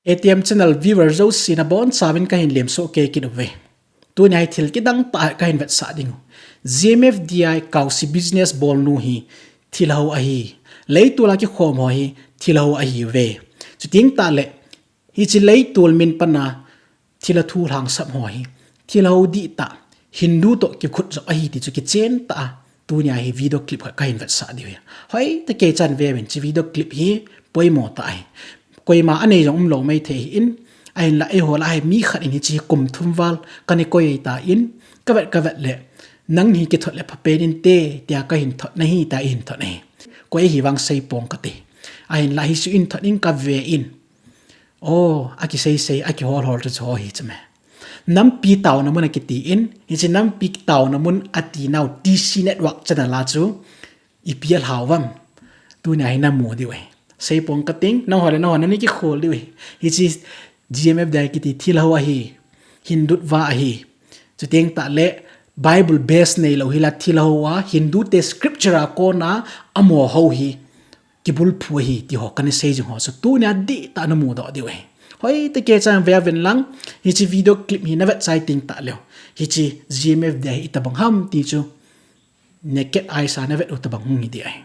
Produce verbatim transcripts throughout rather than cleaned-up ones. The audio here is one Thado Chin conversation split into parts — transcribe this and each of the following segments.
A T M channel viewer jouse nabonchauvin kahin lemsoh kei kit uve. Tunia hi thil kidang tah kahin vetsah ding u. G M F D I Kausi business bolnu hi thilha ho ahi. Leitol a kikhom ho hi thilha ho ahiuve. Chuteng tahle, hiche leitol min pana thilha thu lhangsap ho hi thilha ho dihtah, Hindu toh kikhut jop ahi ti chu kichen tah a tunia hi video clip khat kahin vetsah diu ahi. Hoitah kei chan veuvin, hiche video clip hi poimo tah ahi. Koima anei jong umlou maithei ahin, ahinla eiho lah a hi mi khat in hiche hi kum thum val kana koi ahitan, kavet kavet le, nang hi kithot le phapen inte, tia kahin thot nahi, tia eihin thot ahi. Koi ahi vang seipong kate. Ahinla hichu eithot in kaven. O, akisei sei, akihol hol chu chu ho hi chu me. Nampi taona mun akiti in, hiche nampi taona mun ati nau T C Network channel a chu ipi alhau vam. Tunia hi namu diu ahi. Seipong kating, nangho le nangho nani kikhol diu ahi. Hiche G M F D I kiti thilha ho ahi. Hindutva ahi. Chuteng tahle Bible base neilou hila thilha ho a Hindu te scripture a kona amo ho hi kibulphu ahi ti ho kana sei jing ho chu tunia dihtah namudoh diu ahi. Hoitah kei chan veuvin lang, hiche video clip hi navet chai teng tahleu, hiche G M F D I hi itobang ham ti chu naked eyes a navet u tobang hung hi ding ahi.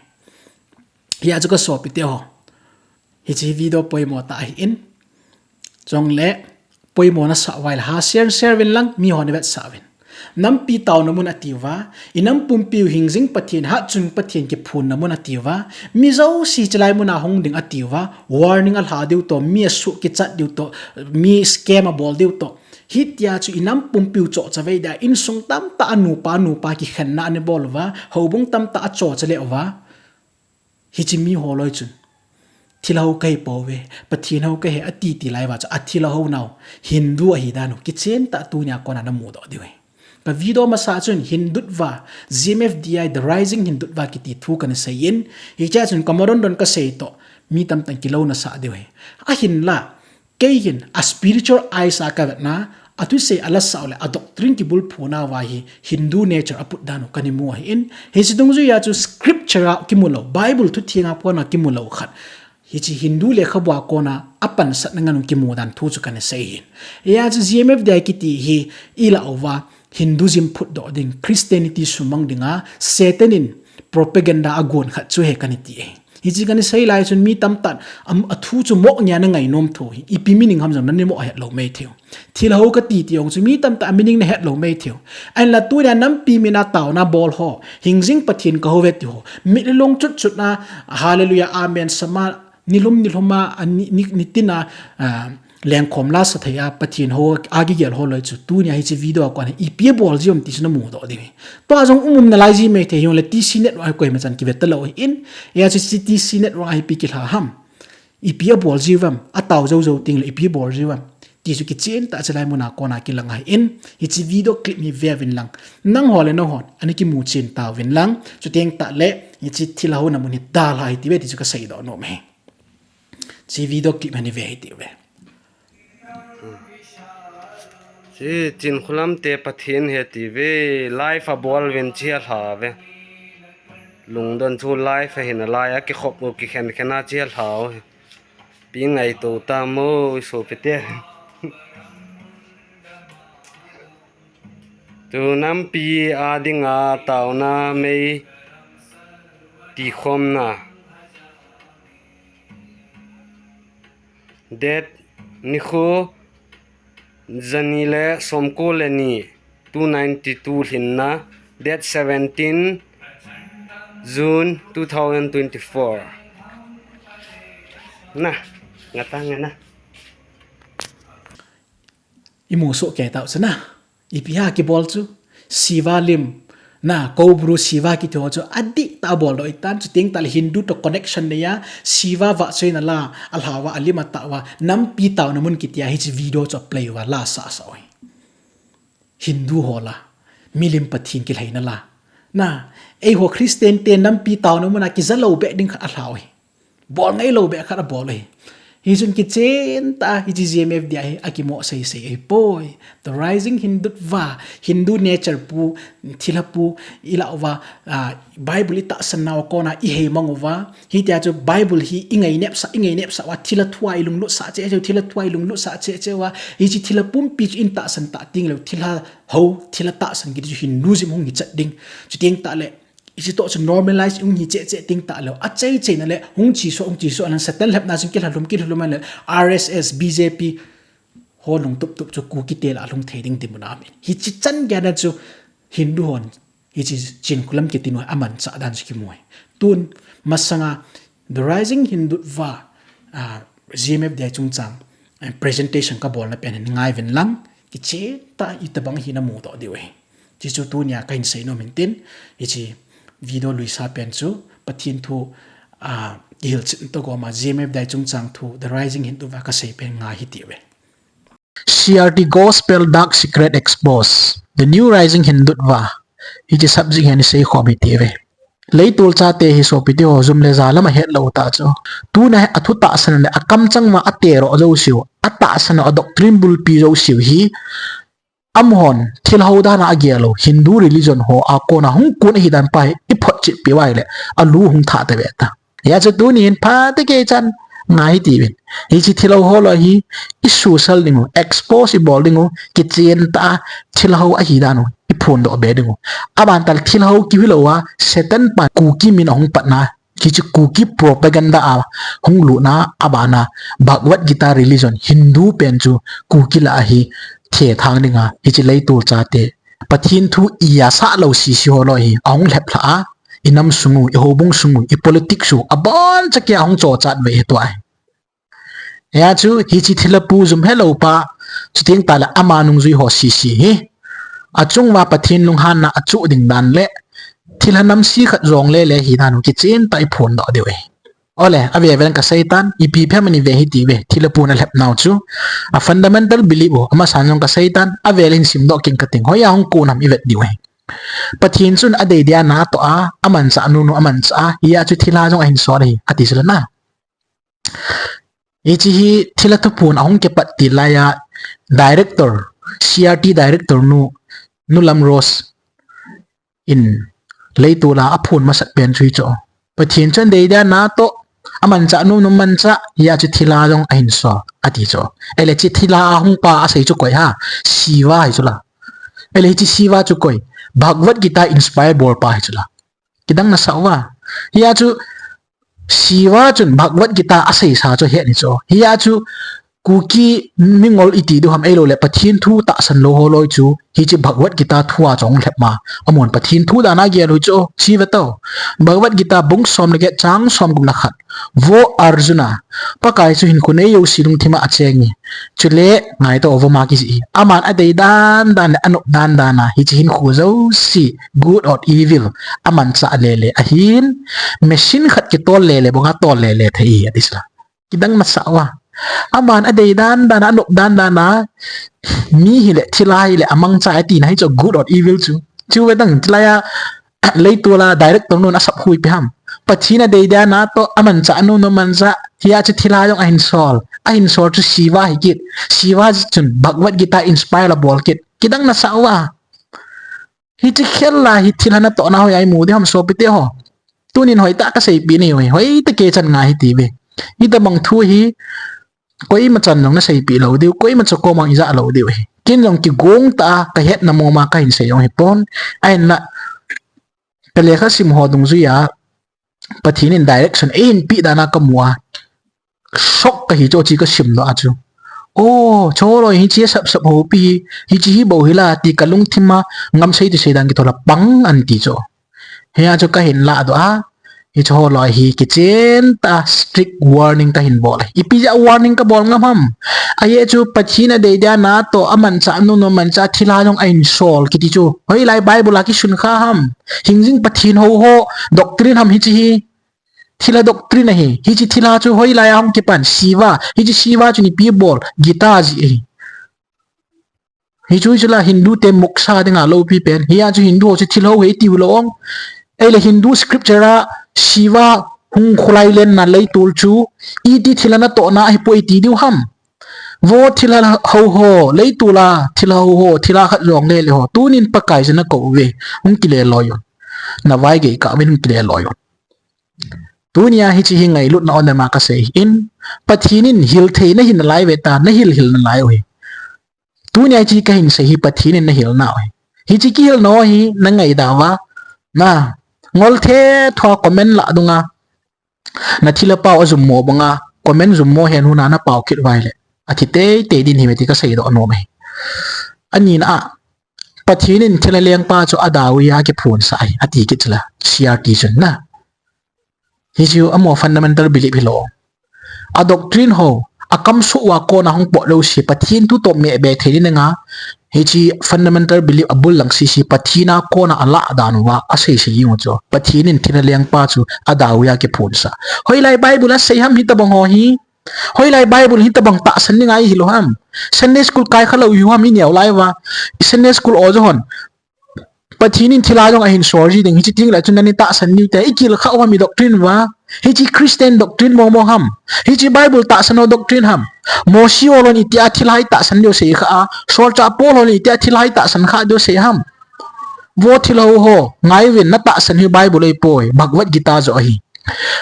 Hia chu kasopite ho, hiche video poimo tah ahin, chule poimo nasah uva ahile share, share uvin lang, miho navetsah uvin. Nampi taona mun atiuva, inam pumpiu hingjing Pathen, hatchungnung Pathen kiphunna mun atiuva, mi jouse chulai muna hung ding atiuva, warning alha diu toh, mi asuh kichat diu toh, mi scam abol diu toh. Hitia chu inam pumpiu chohchavei dia, insung tamtah a nupa, nupa kikhenna anabol uva, houbung tamtah achohcha leuva, hiche miho loi chun thilha ho kahipouve, Pathen ho kahi ati ti lai uva chu athilha ho nau Hindu ahi dan u kichen tah tunia kona namudoh diu ahi. Ka video masa chun Hindutva, G M F D I, The Rising Hindutva kiti thu kana seiyin, hichea chun kamadondon kasei toh, mi tamtah in kilouna sah diu ahi. Ahinla, kei hin a spiritual eyes a kavetna, athusei alasah u le a doctrine kibulphuna uva hi Hindu nature aput dan u kana mu ahin, hiche dungjuia chu scripture a kimulou, Bible thuthenga kona kimulou khat, hiche Hindu lekhabua kona apansatna ngan u kimu dan thu chu kana sei ahin. Hia chu G M F D I kiti hi ilah uva, Hinduism phutdoh ding, Christianity sumang dinga Satan in propaganda agon khat chu hi kana ti ahi. Hiche kana sei lai chun mi tamtah in, am, athu chu mo ngia nangainom thou hi, ipi meaning ham jong nanimo hetlou maitheiu. Thilha ho kati ti jong chu mi tamtah a meaning nahetlou maitheiu. Ahinla tunia nampi mina taona bol ho, hingjing Pathen kahouve ti ho, mitlhi long chutchut na, hallelujah, amen, sama, nilhum, nilhum a, a, ni, ni, nitin a, a, lengkhom lasa thei a, Pathen ho, akigel ho loi chu, tunia hiche video a kona ipi abol jiu vem ti chu namudoh diu ahi. Tua jong um um nalai ji maithei hijongle T C Network a koima chan kivet talou ahin, hia chu T C Network a ipi kilha ham. Ipi abol jiu vem, atao jou jou tengle ipi abol jiu vem. Ti chu kichen tah chulai muna kona kilang ahin, hiche video clip hi veuvin lang. Nangho le nanghon, ana kimu chen tauvin lang, chuteng tahle, hiche thilha ho na mun hi dalha hite uve ti chu kaseidoh nom ahi. Hiche video clip hi nave hite uve. Hiche Chinkholam te Pathen ahi ti uve, live abol uvin hiche alha uve. Lungdon chu live ahi nalai a kikhop u kikhen khen a hiche alha u ahi. Ipi ngaito tam o, i sopite. Tu nampi a dinga taona mei tikhomna. Date nikho jani le somko le ni, two ninety-two lhinna, date seventeen June two thousand twenty-four. Na, ngata ngana. Imu soh kei tau chu na. Ipi ham kibol chu. Shiva lim. Na, Koubru Shiva kiti ho chu adihtah a boldoh ahitan, chuteng tahle Hindu toh connection neiya, Shiva vahchoina la, alhauva, alim atah uva, nampi taona mun kitia hiche video chu aplay uva, la sasa u ahi. Hindu ho la, milim Pathen kilhaina la. Na, eiho Christian te nampi taona muna kijalou beh ding khat alhau ahi. Bol ngailou beh khat abol u ahi. Hichun kichen tah a hiche G M F D I hi akimo seisei ahipoi. The Rising Hindutva, Hindu nature pu, thilha pu, ilah uva, ah, Bible itahsan nauva kona ihei mang uva. Hitia chu Bible hi ingai nepsah, ingai nepsah uva, thilha thua ilunglut sah cheh cheh, thilha thua ilunglut sah cheh cheh uva. Hiche thilha pumpi chu itahsan tah teng leh, thilha ho, thilha tahsan kiti chu Hinduism hung hi chat ding. Chuteng tah leh, hiche toh chu normalize hung hi cheh cheh teng tah leh, achai chaina leh, hung chesuh, hung chesuh, alang Satan lhepna chun kilhalhum, kilhalhum leh, R S S, B J P, ho lungtup tup chu Kuki te lah a lhung thei ding ti mun a um in. Hiche chan geiya chu Hindu hon, hiche Chinkholam kiti nu amanchah dan chu kimu e. Tun masanga The Rising Hindutva, ah, G M F D I chungchang, eh, presentation kabolna pen hin ngai uvin lang, kichen tah a itobang hi namu doh diu ahi. Hichu tunia kahin seinom in tin, hiche video luisa pen chu Pathen thu, ah, ihilchet toh gom a G M F D I chungchang thu, The Rising Hindutva kasei pen ngai hitiuve. C R T Gospel Dark Secret Expose, The New Rising Hindutva. Hiche subject hi ana seikhom hitiuve. Leitol chate hi sopi teho jum le ja lam ahet lou tah chu. Tuna hi athu tahsan le akamchang uva ateroh jouseu, atahsan a doctrine bulpi jouseu hi amahon thilha ho dan a agel u, Hindu religion ho a kona hung kon ahi dan pa hi iphotchet peh uva ahileh, alu hung thah tave ta. Hijeh chun tuni hin phatecha ngai hitiuvin. Hiche thilha ho loi hi isosal ding u, expose ibol ding u, kichen tah a thilha ho ahi dan u iphondoh be ding u. Aban tah leh thilha ho kihi lou a, Satan pan Kuki min ahung patna, hiche Kuki propaganda a hung lutna, abana Bhagavad Gita religion, Hindu pen chu Kuki lah a hi thethang dinga, hiche leitol chate Pathen thu iya sah lou sese ho loi hi ahung lhep lha a, inam sung u, ihoubung sung u, ipolitics u, abonchan kia ahung chochat ve hi tua hi. Hijeh chun hiche thilha pu jum helou pa, chuteng tah leh ama nungjui ho sese hi, achung uva Pathen lunghanna achuh ding dan leh, thilha namse khat jong lele hi dan u kichen tah a iphondoh diu ahi. Ole, ave ven kasei tan, ipi phem ani ve hitiuve, thilha pun alhep nau chu. A fundamental belief u, amasan jong kasei tan, avel hin simdoh kit kating, hoiya hung kon ham ivet diu ahi. Pathen chun adei dia natoh a, amanchah nunu amanchah a, hijeh chun thilha jong ahin sol ahi, ati chu la na. Hiche hi thilha thuphon ahung kipat til laiya director, C R T director nu, Nu Lamrose in leitol a aphon masat pen chu hichu. Pathen chun adei dia natoh, amanchah nunu amanchah, hijeh chun thilha jong ahin sol, ati chu. Ahile hiche thilha ahung pa asei chu koi ham, Shiva hi chu la. Ahile hiche Shiva chu koi, Bhagavad Gita inspire bol pa hi chu la. Kidang nasah uva. Hijeh chun Shiva chun Bhagavad Gita aseisa chu ahet ahi chu. Hijeh chun Kuki mingol iti diu ham, ahilouleh Pathen thu tahsan lou ho loi chu, hiche Bhagavad Gita thu a chu ahung lhep ma. Amahon Pathen thu dan a agel u chu, Shiva toh. Bhagavad Gita bung som le get chang som gup na khat. Vo Arjuna, Pakai chu hinkho nei jouse lungthim a acheng e. Chule, ngai toh, vo ma kijih e. Aman adei dan dan le anop dan dan a, hiche hinkho jouse, good or evil, amanchah lele ahin, machine khat kitol lele banga tol lele thei e, ati chu la. Kidang nasah uva. Aman adei dan dan a, anop dan dan a, mi hile, thilha hile, amangcha e tina hi chu good or evil chu. Chu ve dang, thilha a, leitol a director nun asap hui ipi ham. Pathen adei dia natoh, amanchah nunu amanchah, hijeh chun thilha jong ahin sol. Ahin sol chu Shiva hi kit. Shiva chun Bhagavad Gita inspire abol kit. Kidang nasah uva. Hiche khel a hi thilha natohna hoiya imu diu ham sopi teho. Tunin hoitah a kaseipeh nahi uve. Hoitah a kichan ngai hitiuve. Hitabang thu hi koima chan jong naseipeh lou diu, koima chakoma ija lou diu ahi. Ken jong kigong tah a kahetna mong ma kahin sei jong hipon. Ahinla, kalekha sim ho dungjui a, Pathen in direction eihin peh dan a kamu a, shock kahi chu, hiche kasimdoh a chu. O, cholo hiche sapsap ho pi, hiche hi bou hila ti kalungthim a, ngamsei tusei dan kithol a pang ahin ti chu. Hijeh chun kahin lahdoh a, hiche ho loi hi kichen tah a strict warning kahin bol e. Ipi jeh a warning kabol ngam ham. Ajeh chu Pathen adei dia natoh, amanchah nunu amanchah, thilha jong ahin sol kiti chu. Hoilai Bible a kisun kha ham. Hingjing Pathen hou ho doctrine ham hiche hi. Thilha doctrine ahi. Hiche thilha chu hoilai a hung kipan, Shiva. Hiche Shiva chun ipi abol, Gita jih ahi. Hichu, hichu la Hindu te moksha dinga loupi pen. Hijeh chun Hindu ho chu thilha ho ahi tiu lou ong. Ahile Hindu scripture a Shiva hung khulai lenna leitol chu, iti thilha natohna ahipoi ti diu ham. Vo thilha hou ho, leitol a thilha hou ho, thilha khat jong lele ho, tunin Pakai chu nakou ve, hung kile loi un. Navai gei kah uvin hung kile loi un. Tunia hiche hi ngailutna onema kasei in, Pathen in hil thei nahi nalai ve ta, nahil hil nalai u hi. Tunia hiche kahin sei hi Pathen in nahil nau hi. Hiche kihilna hi nangaidam uva, na ngol thethoa comment lah dunga, nathilha pao ajummo banga comment jummo hen huna napao kit uva ahile, athi teitei ding ahi ti kasei doh nom ahi. Anina a, Pathen in thilha lengpa chu adau a kiphonsah ahi, ati kit chula, C R T chun na. Hichu amaho fundamental belief hilou. A doctrine ho, akamsoh uva kona hung pot jouse, Pathen thu toh meh be thei ding anga, hiche fundamental belief abul lang sese, Pathen a kona alah dan uva, asei sei jing u chu. Pathen in thilha lengpa chu adau a kiphonsah. Hoilai Bible a sei ham hitobang ho hi? Hoilai Bible hitobang tahsan dinga ihil u ham? Sunday school kai khalou ihiu ham ineo lai uva? Sunday school oja hon Pathen in thilha jong ahin sol ji ding, hiche tengle chun nani tahsan diu te, ikil kha u ham i doctrine uva? Hiche Christian doctrine mong mong ham? Hiche Bible tahsan ho doctrine ham? Mosi holhon itia thilha itahsan diu sei kha a, solchah Paul holhon itia thilha itahsan kha diu sei ham? Vo thilha hou ho, ngai uvin, natahsan hi Bible ahipoi, Bhagavad Gita joh ahi.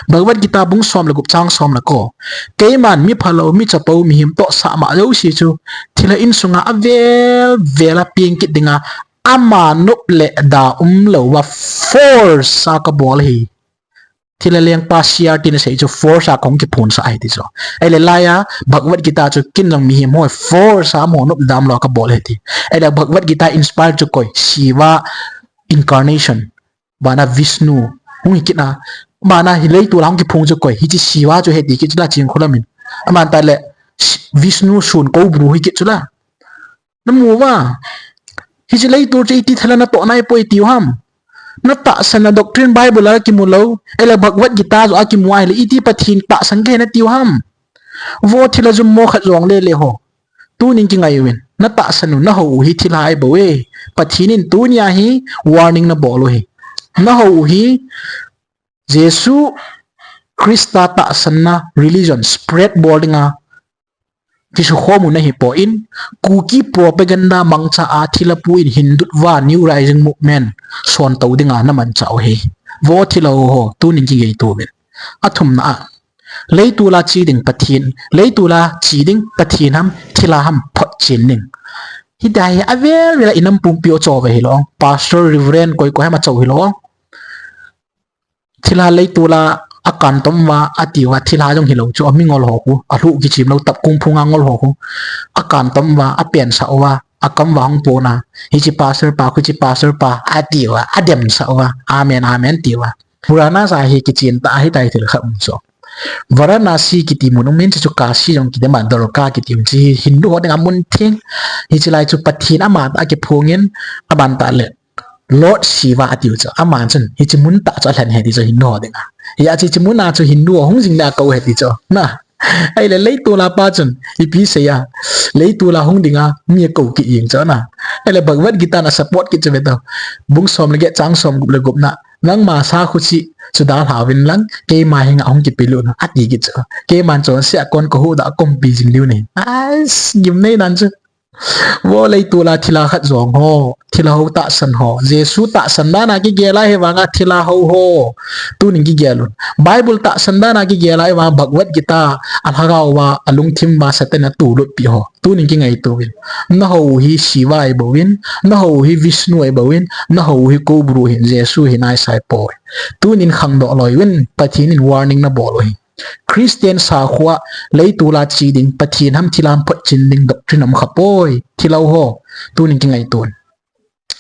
Bhagavad Gita bung som le gup chang som le ko. Keiman mi phalou, mi chapou, mihem toh sahma jouse chu thilha insunga avel vel a peng kit dinga, ama nop le da umlouva force a kabol ahi. Thilha lengpa C R T in asei chu force a kahung kiphonsah ahi ti chu. Ahile laiya Bhagavad Gita chu ken jong mihem ho force a amaho nop le da umlouva kabol ahi ti. Ahile Bhagavad Gita inspire chu koi? Shiva incarnation. Bana Vishnu hung hi kit a, bana hi leitol a hung kiphong chu koi? Hiche Shiva chu ahi ti kit chula, Chingkholam in. Aman tale Vishnu sun Koubru hi kit chula. Namu uva? Hiche leitol chu iti thilha natohna ahipoi tiu ham? Natahsan a doctrine Bible a kimu lou, ahile Bhagavad Gita joh a kimu ahile iti Pathen tahsan kahi natiu ham? Vo thilha jummo khat jong lele ho, tunin kingai uvin, natahsan u, nahou u hi thilha ahibouve. Pathen in tunia hi warning nabol u hi. Nahou u hi Jesu Christa tahsanna religion spread bol dinga kisukhom u nahipoi, Kuki propaganda mangcha a thilha pu in Hindutva New Rising Movement sontou dinga namanchah u hi. Vo thilha hou ho, tunin kingaito uvin. Athumna a, leitol a che ding Pathen, leitol a che ding Pathen ham, thilha ham photchen ding. Hitia hi avel vel a inam pumpi u achou uve hilou, Pastor, Reverend, koi koi ham achou hilou. Thilha leitol a akantom uva atiuva, thilha jong hilou chu, amingol ho khu, alhuh kichim lou, tapkung phunga ngol ho khu, akantom uva, apensah uva, akam uva hung pona, hiche Pastor pa, hiche Pastor pa, atiuva, ademsah uva, amen, amen tiuva. Purana sa hi kichen tah ahitai thil khat um chu. Varanasi kiti mun um in, chuchu Kashi jong kiti ma, Dwarka kiti mun chu Hindu ho dinga mun theng. Hiche lai chu Pathen amatah a kiphong in, aban tah le Lord Shiva atiu chu. Aman chun hiche mun tah chu alhen ahi ti chu Hindu ho dinga. Hijeh chun hiche mun a chu Hindu ho hung jing le akou ahi ti chu. Na. Ahile leitol a pa chun ipi sei a, leitol a hung dinga mi akou kit jeng chu na. Ahile Bhagavad Gita in asupport kit chu ve tao. Bung som le get chang som gup le gupna. Nangma sakhuchi chu dalha uvin lang, keima henga hung kipelut un, ati kit chu. Keiman chonse a kon kahuhdoh a kaumpi jing diu ahi. Ais, gimnei nan chu. Vo leitol a thilha khat jong ho, thilha hou tahsan ho, Jesu tahsan dan a kigel ahi vanga thilha hou ho, tunin kigel un. Bible tahsan dan a kigel ahi vanga Bhagavad Gita, alhagao uva, alungthim uva Satan in atulutpi ho, tunin kingaito uvin. Nahou u hi Shiva ahibouvin, nahou u hi Vishnu ahibouvin, nahou u hi Koubru ahin, Jesu ahi naisai poi. Tunin khangdoh loi uvin, Pathen in warning nabol u ahi. Christian sakhua leitol a che ding Pathen ham thilha ham photchen ding doctrine um khapoi. Thilha hou ho, tunin kingaito un.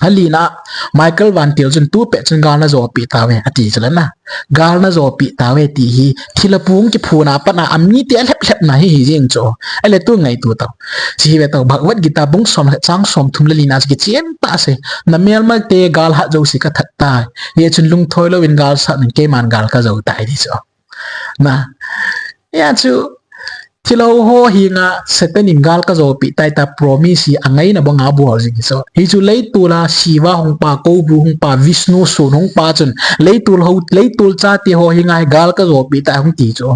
Alina, Michael Vantil chun tupet chun gal najopeh tauve, ati chu le na. Gal najopeh tauve ti hi, thilha pu hung kiphong a pat a, amite alhep lhep na hi hi jeng chu. Ahile tu ngaito tao. Che hi ve tao, Bhagavad Gita bung som le chang som thum le lina chu kichen tah asei. Namelmate gal hat jouse kathat tai. Hijeh chun lungthoi louvin gal sat un, keiman gal kajou tai ti chu. Na. Hijeh chun Thilha ho henga Satan in gal kajopi tai tia promise hi angaina banga abol jing hi chu. Hichu leitol a Shiva hungpa, Koubru hungpa, Vishnu sun hungpa chun leitol ho, leitol chate ho henga gal kajopi tai hung ti chu.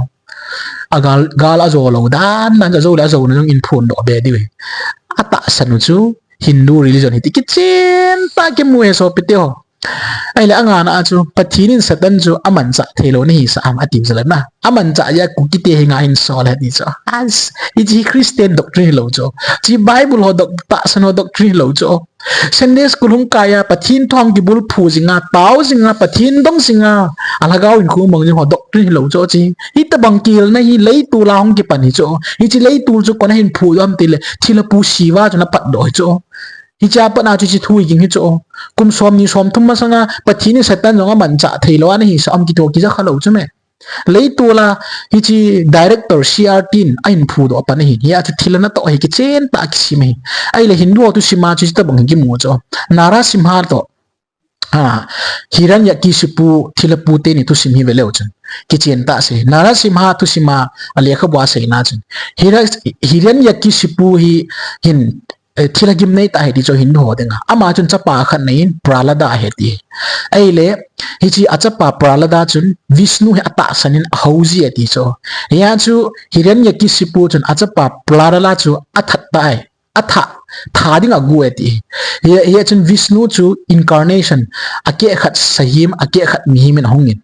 Agal, gal ajo lou dan, dan ajo le ajo na jong in phondoh be diu hi. Atahsan u chu Hindu religion hi ti kichen tah kimu e sopite ho. Ahile angana a chu, Pathen in Satan chu amanchah theilou nahi sah am ati chu la na. Amanchah jeh a Kuki te henga ahin sol e ti chu. As, hiche hi Christian doctrine hilou chu. Hiche Bible ho doc-, tahsan ho doctrine hilou chu. Sunday school hung kai a, Pathen thu hung kibulphu jing a, tao jing a, Pathen dong jing a, alhagao in khu mang jing ho doctrine hilou chu hiche. Hitobang kihilna hi leitol a hung kipan hi chu. Hiche leitol chu koin ahin phudoh am tile, thilha pu Shiva chun apatdoh hi chu. Hiche a pat a chu hiche thu hi ging hi chu. Kum somni somthum masanga Pathen in Satan jong amanchah theilou a nahi sah am kiti ho kija khalou chu me. Leitol a hiche director C R T in ahin phudoh pan ahi. Hia chu thilha natoh hi kichen tah a kisim ahi. Ahile Hindu ho thusim a chu hitobang hi kimu chu. Narasimha toh, a, Hiranyakashipu thilha pu teni thusim hi veleu chun kichen tah asei. Narasimha thusim a alekhabu a aseina chun Hira-, Hiranyakashipu hi hin, eh, thilha gimnei tah ahi ti chu Hindu ho dinga. Ama chun chapa khat nei in Prahlada ahi ti. Ahile, hiche achapa Prahlada chun Vishnu hi atahsan in ahou ji ati chu. Hia chu Hiranyakashipu chun achapa Prahlada chu athat tai. Atha, tha ding agu e ti. Hia, hia chun Vishnu chu incarnation, akeh khat sahim, akeh khat mihem in ahung in.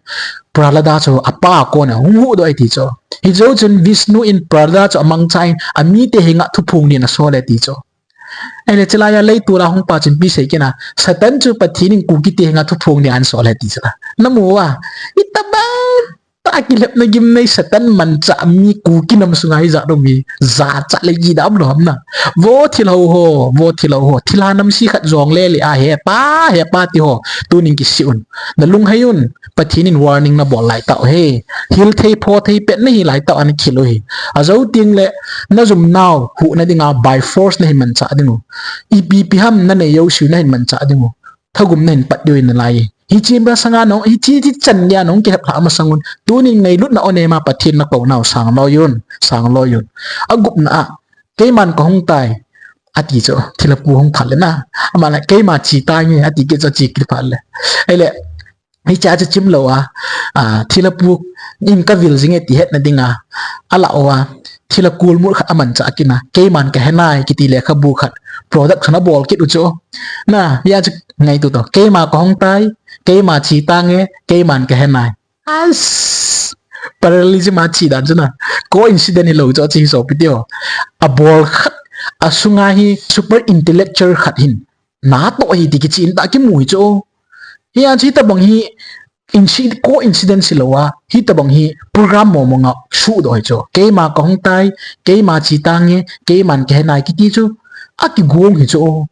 Prahlada chu apa a kon a hung huhdoh e ti chu. Hijou chun Vishnu in Prahlada chu amangcha in, amite henga thuphong din asol e ti chu. Ahile chulai a leitol a hungpa chun ipi asei kit na, Satan chu Pathen in Kuki te henga thuphong din ahin sol e ti chu la. Namu a, itobang tah a kilhepna gimnei Satan manchah mi Kuki nam sunga hijat um hi, jachat le kidam lou ham na. Vo thilha ho, vo thilha ho, thilha namse khat jong le le a hepa, hepa ti ho, tunin kisih un. Nalunghei un, Pathen in warning nabol lai tah u hi. Hil thei pho thei pet nahi lai tah u ana khel u hi. Ajou teng le, najum nau, huhna dinga by force nahin manchah ding u. Ipi ipi ham nanei jouse u nahin manchah ding u. Thagum nahin pat diu ahi nalai. Hiche masanga nahung, hiche, hiche chan geiya nahung kilhep lhah masang un. Tunin ngailutna onem a Pathen nakou nau sang loi un, sang loi un. Agupna a, keiman kahung tai, ati chu, thilha pu hung phat le na. Ama le, keima che tange, ati kit chu che kit phat le. Ahile, hiche a chu chim lou a, a, thilha pu in kavil jing e ti hetna dinga, alah uva, thilha kulmul khat amanchah kit na, keiman kahe nai, kiti lekhabu khat, production abol kit u chu. Na, hia chu ngaito tao. Keima kahung tai, keima che tange, keiman kahe nai. As, parallelism a che dan chu na. Coincidence hilou chu hiche hi sopite ho. Abol khat, asunga hi super intellectual khat hin natoh ahi ti kichen tah a kimu hi chu. Hia chu hitobang hi inci-, coincidence hilou a, hitobang hi program mong mong a suhdoh hi chu. Keima kahung tai, keima che tange, keiman kahe nai kiti chu. Akigong hi chu.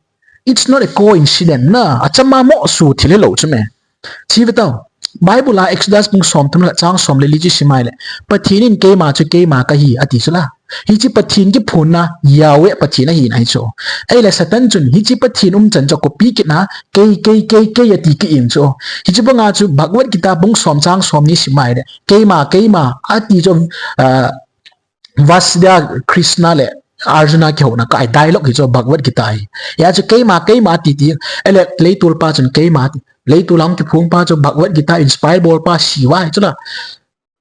It's not a coincidence na. Achama mo su thil hilou chu me. Che ve tao. Bible a Exodus bung somthum le chang som le li chu sim a ahile, Pathen in keima chu keima kahi, ati chu la. Hiche Pathen kiphonna Yahweh Pathen ahina hi chu. Ahile Satan chun hiche Pathen umchan chu copy kit na, kei, kei, kei, kei ati kit in chu. Hiche banga chu Bhagavad Gita bung som chang somni sim a ahile, keima, keima, ati chu, ah, Vasudeva Krishna le Arjuna kihouna kah a dialogue hi chu Bhagavad Gita hi. Hia chu keima, keima ati ti. Ahile leitol pa chun keima ati. Leitol a hung kiphong pa chu Bhagavad Gita inspire bol pa Shiva hi chu la.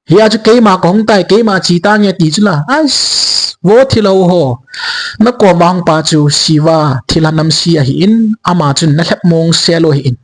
Hia chu keima kahung tai, keima che tange ati chu la. As, vo thilha ho. Nakom a hung pa chu Shiva, thilha namse ahin, ama chun nalhep mong sel u ahin.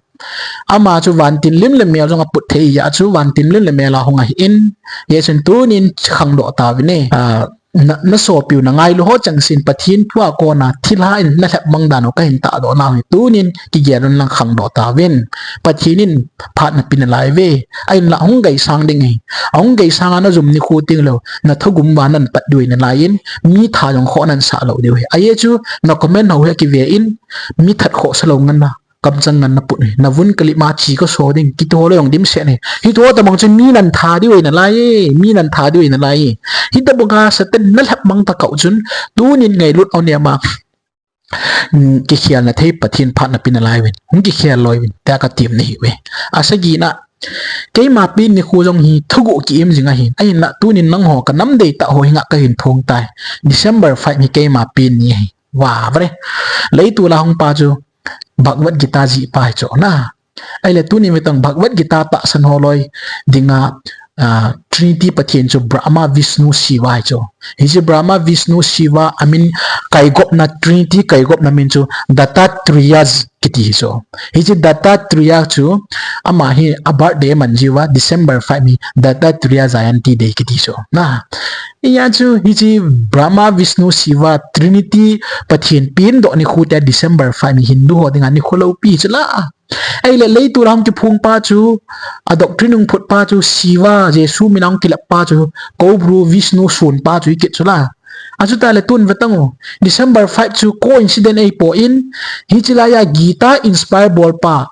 Ama chu vantil lim le mel jong aput thei a chu vantil lim le mel a hung ahin. Hijeh chun tunin khangdoh tauvin e. Ah, na, nasopiu nangailu ho changseh in Pathen thu a kona thilha in nalhep mang dan u kahin tahdoh nau hi tunin kigel un lang khangdoh tauvin. Pathen in phat napeh nalai uve. Ahinla hung gaisang ding ahi. Ahung gaisang a najum nikho teng lou, nathagum uva nahin pat diu ahi nalai in, mi tha jong khoh nahin sah lou diu ahi. Ajeh chu na comment ho hi akive in, mi that khoh sa lou ngan na. Kamchang ngan naput hi, navun kalip ma che kaso ding, kiti ho le jong dimset ahi. Hiche ho tobang chun mi nahin that diu ahi nalai e, mi nahin that diu ahi nalai e. Hitobanga Satan nalhep mang tah kah u chun, tunin ngailut onem a, mm, kikhelna thei Pathen phat napeh nalai uvin. Hung kikhel loi uvin, tia katem nahi uve. Asagina, Keima pen nikho jong hi thuguh ki-im jing ahi. Ahinla tunin nangho ka nam deitah ho henga kahin phong tai. December five hi keima pen ni ahi. Vah vre. Leitol a hung pa chu Bhagavad Gita jih pa hi chu na. Ahile tunin vetang Bhagavad Gita tahsan ho loi dinga, ah, Trinity Pathen chu Brahma, Vishnu, Shiva hi chu. Hiche Brahma, Vishnu, Shiva amin kaigopna, Trinity kaigopna min chu Dattatreya kiti hi chu. Hiche Dattatreya chu ama hi a birthday aman jiuva December five hi Dattatreya Jayanti Day kiti chu. Na. Hia chu hiche Brahma, Vishnu, Shiva, Trinity Pathen pendoh nikho tia December five hi Hindu ho dinga nikho loupi chu la. Ahile leitol a hung kiphong pa chu, a doctrine hung phut pa chu, Shiva, Jesu mina hung kilep pa chu, Kobru, Vishnu sun pa chu ikit chu la. Achuta le tun vetang u. December five chu coincident ahipoi, hiche laiya Gita inspire bol pa,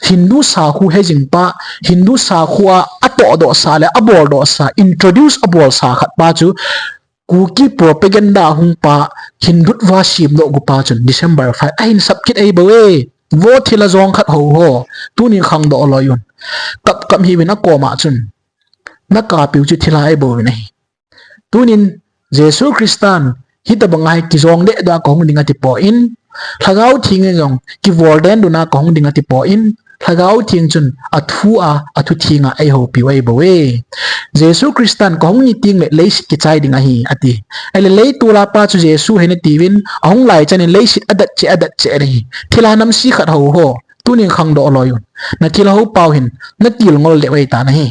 Hindu sakhu hejing pa, Hindu sakhu a atohdoh sa le aboldoh sa, introduce abol sa khat pa chu, Kuki propaganda hung pa, Hindutva semdoh gu pa chun December five ahin sap kit ahi bou e. Vo thilha jong khat ho ho. Tunin khangdoh loi un. Kap kap hiuvin akoma chun. Na kapiu chu thilha ahi bouvin ahi. Tunin Jesu Christan hitobang a hi kijong dehdoh a kahung ding atipoi, Lhagao Theng in jong kivol dehdoh a kahung ding atipoi, Lhagao Theng chun athu a, athu theng a eihoupiu ahi bou e. Jesu Christan kahung ni teng le leiset kichai ding ahi ati. Ahile leitol a pa chu Jesu ahi natiuvin, ahung lai chanin leiset adat cheh, adat cheh ahi. Thilha namse khat ho ho. Tunin khangdoh loi un. Na thilha ho pau hin, na tilngol deh uve tia ahi.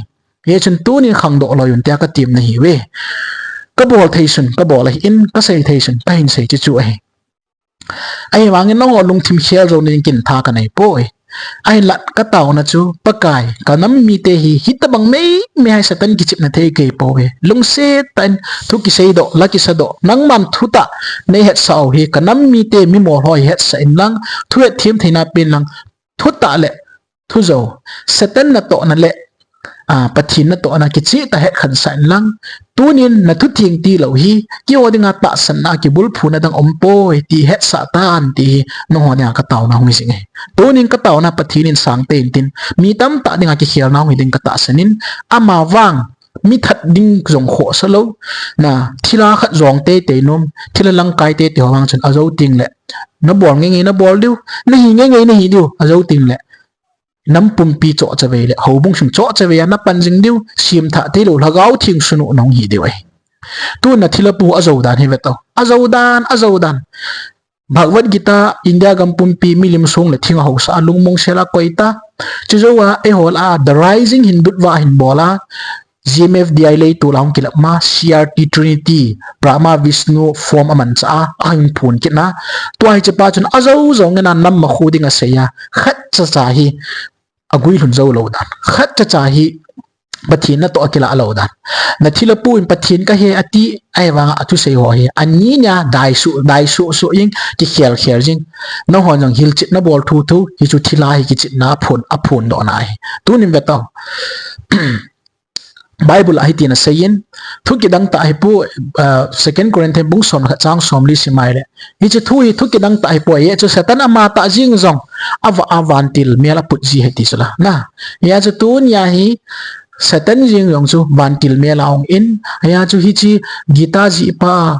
Hichun tunin khangdoh loi un tia katem nahiuve. Kabol thei sun kabol ahin, kasei thei sun kahin sei chu chu ahi. Ahivangin nangho lungthim khel jou dingin tha kanei poi. Ahinla kataona chu, Pakai, ka nam mite hi, hitobang meimei a hi Satan kichepna thei kei pouve. Lungset tah in thu kiseidoh, la kisadoh, nangman thutah nei hetsah u hi, ka nam mite mimol ho hi hetsah inlang, thu hetthem theina pen lang, thutah le thujou, Satan natohna le, ah, Pathen natohna kichehtah hetkhen sah inlang, tunin na thutheng tilou hi, keiho dinga tahsanna kibulphuna dang umpoi ti hetsah tan ti hi, nangho dinga kataona hung hi jing e. Tunin kataona Pathen in sangtah in tin, mi tamtah dinga kikhelna hung hi ding katahsan in, amavang, mi that ding jong khohsa lou, na thilha khat jong teitei nom, thilha lamkai teitei ho vang chun ajou teng le, nabol ngeingei nabol diu, nahi ngeingei nahi diu, ajou teng le, nam pumpi chohchavei le, houbung sung chohchavei a napan jing diu, semthah theilou, Lhagao Theng sunu nahung hi diu ahi. Tun na thilha pu ajou dan hi ve tao. Ajou dan, ajou dan. Bhagavad Gita, India gam pumpi milim song le thing a haosa a lungmong sel a koi ta. Chujou a, eiho lah a, The Rising Hindutva ahin bol a, G M F D I leitol a hung kilap ma, C R T Trinity, Brahma Vishnu form amanchah a, ahin phon kit na. Tua hiche pa chun ajou jong in a nam makhu ding asei a, khatcha cha hi, aguilhun jou lou dan. Khatcha cha hi Pathen natoh akilah lou dan. Na thilha pu in Pathen kahi ati, ahivanga athusei ho hi. Ani nia daisuh, daisuh suh jing, kikhel khel jing. Nangho jong hilchetna bol thuthu, hichu thilha hi kichepna aphon, aphondohna ahi. Tunin ve tao. Bible a hitin aseiyin, thu kidang tah hi pu, ah, Second Corinthians bung som le khat chang somli sim mai le. Hiche thu hi thu kidang tah hi pu, hichu Satan amatah jing jong, ava, avantil mel a aput ji ahi ti chu la. Na, hichu tunia hi Satan jing jong chu vantil mel a ahung in, hichu hiche Gita jih pa,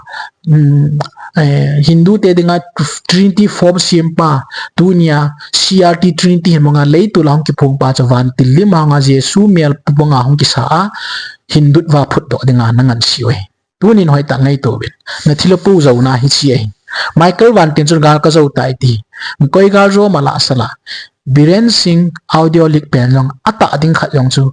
um, eh, Hindu te dinga Trinity form sem pa, tunia C R T Trinity hin manga leitol a hung kiphong pa chu vantil lim a hung a Jesu mel pu banga hung kisa a, Hindutva phutdoh dinga nangansei uve. Tunin hoitah ngaito uvin. Na thilha pu jouna hiche ahi. Michael Vantil chun gal kajou tai ti. Koi gal jou ma la sala. Biren Singh audio leak pen jong atah ding khat jong chu.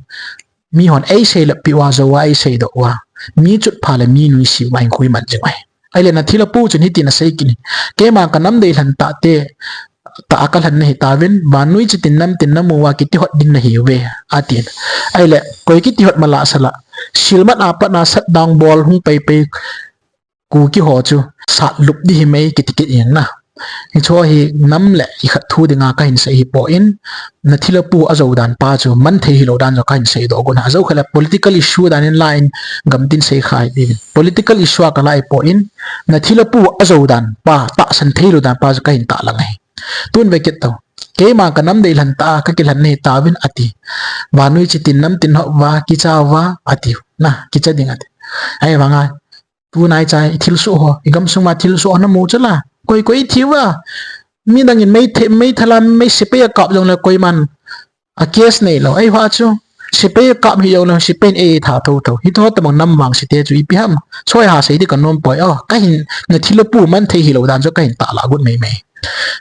Mihon eisei lep pi uva jou a eisei doh uva. Mi chutpha le mi nuisat uva hin khui man jing uve. Ahile na thilha pu chun hitin asei kit in. Keima ka nam deilhen tah te, tah a kalhen nahi tauvin, vannoi chitin namtin namu uva kiti hot ding nahiuve, atin. Ahile, koi kiti hot ma la sala. Silmat a pat na sat dang bol hung pei pei Kuki ho chu sat lup ding hi mai kiti kit in na. Hichu hi nam le ikhat thu dinga kahin sei hi poi, na thilha pu ajou dan pa chu man thei hilou dan jong kahin sei doh gon a. Ajou kha le political issue dan in la in gamtin sei kha hi. Political issue a kala hi poi, na thilha pu ajou dan pa, tahsan thei lou dan pa chu kahin tahlang ahi. Tun ve kit tao. Keima kanam deilhen tah a kakilhen nahi tauvin ati. Vannoi chitin namtin hop uva, kicha uva ati. Na, kicha ding ati. Ahivanga, tunai chai, ithilsoh ho, igamsung ma thilsoh ho namu chula. Koi koi ithi uva. Midang in mei the, meithal a mei sepai akap jongle koiman a case neilou. Ahivang chu, sepai akap hijongle, sepai in eitha thotho. Hitobang nam vangse te chu ipi ham. Choi ha sei di kanom poi. Oh, kahin, nathilha pu man thei hilou dan chu kahin tahlah got mei mei.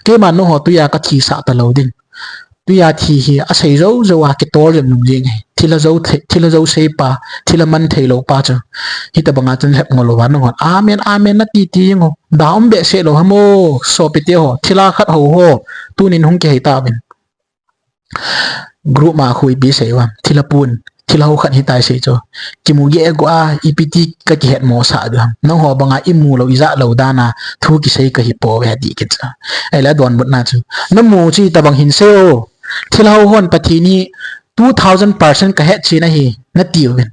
Keima nangho tuiya kathisah talou ding. Tuiya thi hi asei jou jou a kitol jeng nung jing hi. Thilha jou thei, thilha jou seipa, thilha man theilou pa chu. Hitobanga chun lhep ngol louva nanghon amen, amen nati ti jeng u. Da um behseh lou ham o, sopite ho, thilha khat hou ho. Tunin hung kihei tauvin. Group ma khu ipi sei uvam, thilha pun, thilha hou khat hitai sei chu. Kimu geh gua, ipi ti kakihetmosah diu ham. Nangho banga imu lou, ija lou dan a, thu kisei kahi pouve ati kit chu. Ahile adonbutna chu, namu chu itobang hin sei o. Thilha hou hon Pathen hi two thousand percent kahetchen ahi, natiuvin.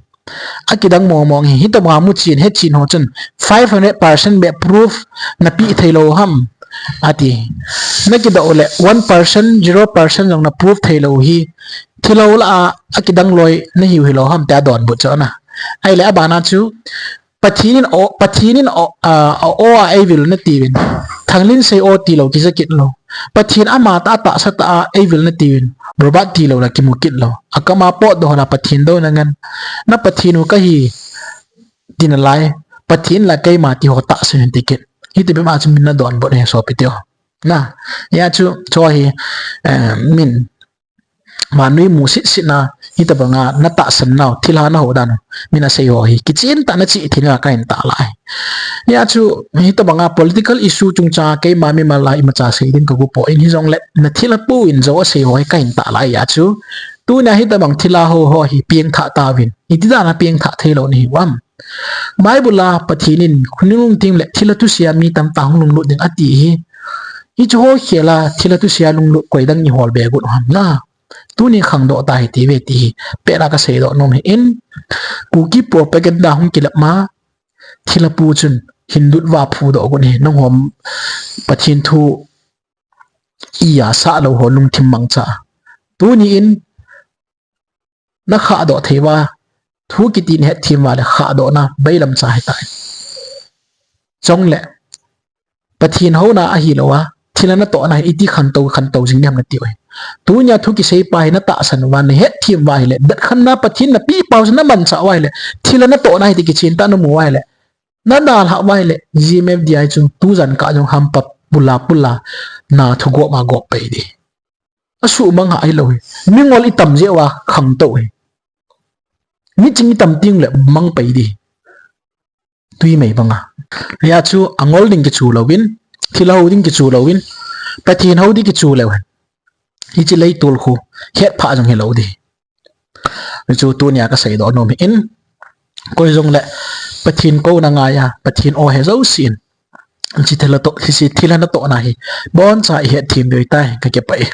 Akidang mong mong hi, hitobanga muchen, hetchen ho chun five hundred percent beh proof napeh theilou ham, ati. Nakidoh uleh one percent, zero percent jong na proof theilou hi, thilha hou lah a, akidang loi nahiu hilou ham tia donbut chu na. Ahile abana chu, Pathen in o, Pathen in o, a, a o a eivil natiuvin. Thanglinsei o tilou, kija kit lou. Pathen amatah a tahsa tah a eivil natiuvin. Robert tilou la kimu kit lou. Akam a potdoh la Pathen douna ngen. Na Pathen u kahi, ti nalai. Pathen la keima ti ho tahsan in ti kit. Hiti bep a chu min nadonbut e sopite ho. Na, hia chu, chu hi, eh, min vannoi musit sit na, hitobanga natahsan nau, thilha nahou dan u. Min asei ho hi, kichen tah a nache thei diu kahin tahlah ahi. Hia chu, hitobanga political issue chungchang a keima mimal a imacha sei ding kago poi, hijongle nathilha pu in jou asei ho hi kahin tahlah ahi. Hia chu, tunia hitobang thilha hou ho hi pengthah tauvin. Iti dan a pengthah theilou nahiu ham. Bible a Pathen in khonung lungthim le thilha thusei a mi tamtah hung lunglut ding ati hi. Hichu ho khel a thilha thusei a lunglut koi dang in hol be got u ham na. Tuni khangdoh tahite ve ti hi. Pet a kaseidoh nom hi in. Kuki propaganda hung kilep ma. Thilha pu chun hin lut uva phudoh got hi. Nangho Pathen thu iya sah lou ho lungthim mangcha. Tuni in nakhahdoh thei uva, thu kiti nahetthem uva le khahdohna bailam cha hitai. Chule, Pathen houna ahilou a, thilha natohna hi iti khantou, khantou jing ding ham natiu ahi. Tunia thu kiseipa hi natahsan uva, nahetthem uva ahile, bet khenna Pathen napeh pau chu namanchah uva ahile, thilha natohna hi ti kichen tah a namu uva ahile, nadalhah uva ahile, G M F D I chu tujan kah jong hampa pula pula na thu gop ma gop pai di. Asuhmang hah hilou hi. Mingol itam jeh uva khangtou hi. Miching itam teng le mang pai di. Tui mei banga. Hia chu angol ding kichu louvin, thilha hou ding kichu louvin, Pathen hou ding kichu leu hen. Hiche leitol khu hetphah jong hilou di. Hichu tunia kaseidoh nom hi in. Koi jongle Pathen kouna ngaiya, Pathen o he jouse in. Hiche thilha toh, hiche thilha natohna hi boncha ihetthem diu ahitai, kakipah e.